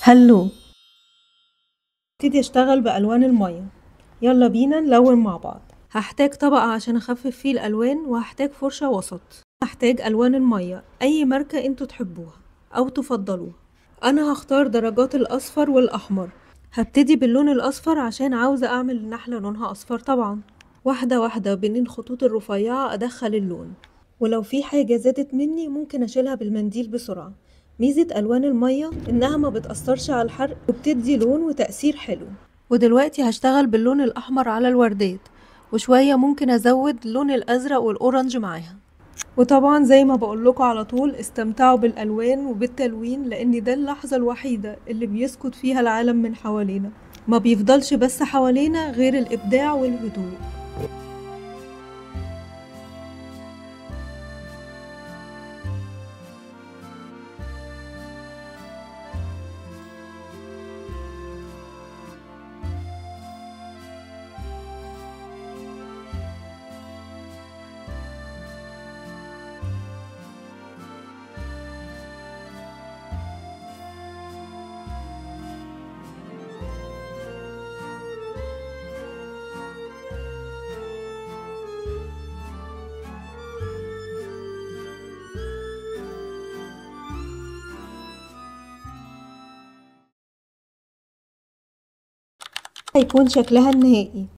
هلو. ابتدي اشتغل بألوان المية. يلا بينا نلون مع بعض. هحتاج طبقة عشان اخفف فيه الالوان، وهحتاج فرشة وسط. هحتاج الوان المية، اي ماركة انتوا تحبوها او تفضلوها. انا هختار درجات الاصفر والاحمر. هبتدي باللون الاصفر عشان عاوزة اعمل النحلة لونها اصفر طبعا. واحدة واحدة بين الخطوط الرفيعة ادخل اللون، ولو في حاجة زادت مني ممكن اشيلها بالمنديل بسرعة. ميزة الوان المية انها ما بتأثرش على الحرق وبتدي لون وتأثير حلو. ودلوقتي هشتغل باللون الاحمر على الوردات، وشوية ممكن ازود اللون الازرق والاورنج معاها. وطبعا زي ما بقول لكم على طول استمتعوا بالالوان وبالتلوين، لان ده اللحظة الوحيدة اللي بيسكت فيها العالم من حوالينا، ما بيفضلش بس حوالينا غير الابداع والهدوء. هيكون شكلها النهائي.